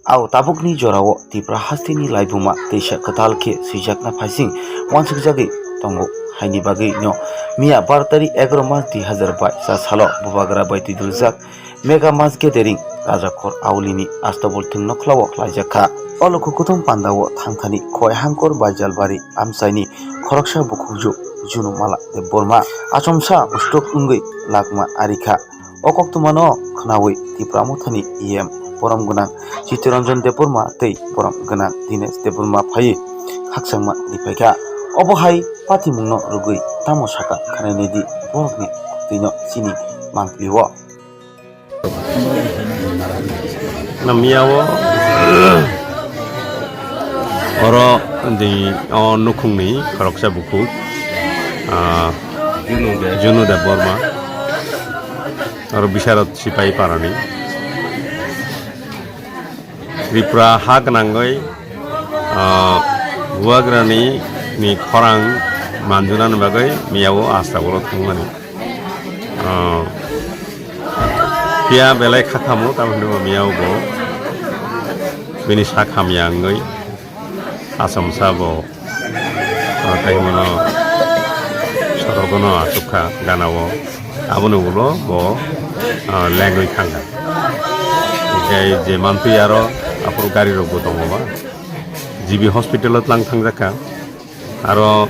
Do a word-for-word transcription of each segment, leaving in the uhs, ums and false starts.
Ao tabukni jorao Tipra hasteni laibuma teisa kwtal khe swijakna phaising uansukjagwi tongo. Haini bagwino miya bar tarik egaroh mas dui hazar bais salo Bubagra bai twiduljak Mega Mass Gathering Rajakhor Aulini Astabul thwng nokhlao khlaijakha. O luku kuthum pandao thangthani Khoi Hangkor Baijalbari amchaini khoroksa bukhukju Junumala Debbarma achomsa ustok wngwi lakma arikha. O koktwmano khnaui Tipra Mothani E M borom gwnang Chittaranjan Debbarma tei borom gwnang Dinesh Debbarma phaiwi khakchangma riphaikha. Obo hai patimungno rwgwi tamo sakha khnainaidi borokni koktwino chini mangpilio. Namiyao oro di o nukhungni khoroksa bukhuk, ah, Junu Debbarma. Oro Bisharad Sipai Parani. Tripura ha gwnangwi, ah, Bubagrani ni khorang manjunani bagwi miyao Astabolo thangmani. Ah, phiya belai kha khamo, tamo hwnwi bo miyao bo bini sak hamya wngwi achomsa bo, ah, tei hwnmano sorogono achukha ganao, aboni ulo bo, ah, lengwi thangkha. Hinkhe je mantwi aro aphuru gari rokbo tongo ba, G B hospital o tlang thangjakha. Aro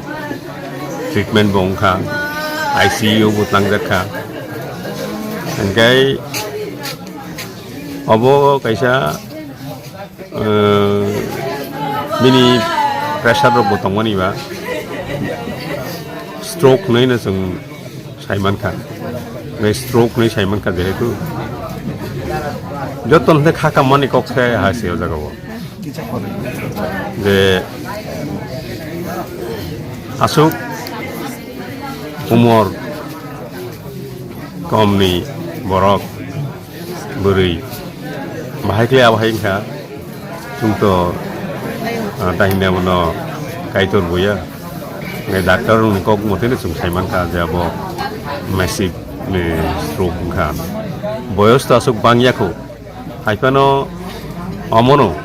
treatment bo wngkha, I C U bo tlangjak kha. Hinkhe obo kaisa, eh, bini pressure rok bo tongmani ba, stroke hwnwi no chwng saimankha. Bai stroke hwnwi saimankha, jehetu joto hwnkhe kha kammani kok khe hai se o jaga o. Je aswk umor komni borok, bwrwi, bahai khlai abo hai wngkha, chwngto, ah, tahini abono Kaitor buya. Nai doctor rokni kok motino chwng sai mankha je abo massive, eh, stroke wngkha. Boyos to aswk bangya kho. Haiphano omono,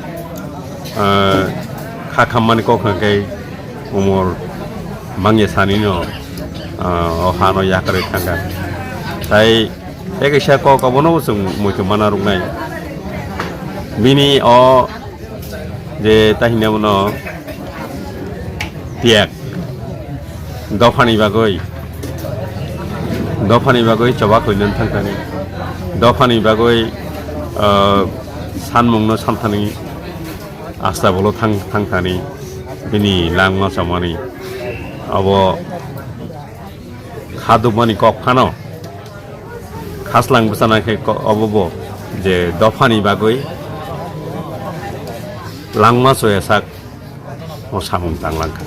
ah, kha khammani kok hwnkhe umor mangya sanino, ah, o hano yakarwi thangkha. Tai tei kaisa kok obono bo chwng muitu mana rwknai. Bini o je tahini abono tiyak dophani bagwi, dophani bagwi choba khuinani thangthani, dophani bagwi, ah, sanmungno santhani, asta bolo thang-, thangthani, bini langma chamani abo khadukmani kok phano khaslang bwchana khe ko-, obo bo je dophani bagwi langma choya sak o samung tanglangkha.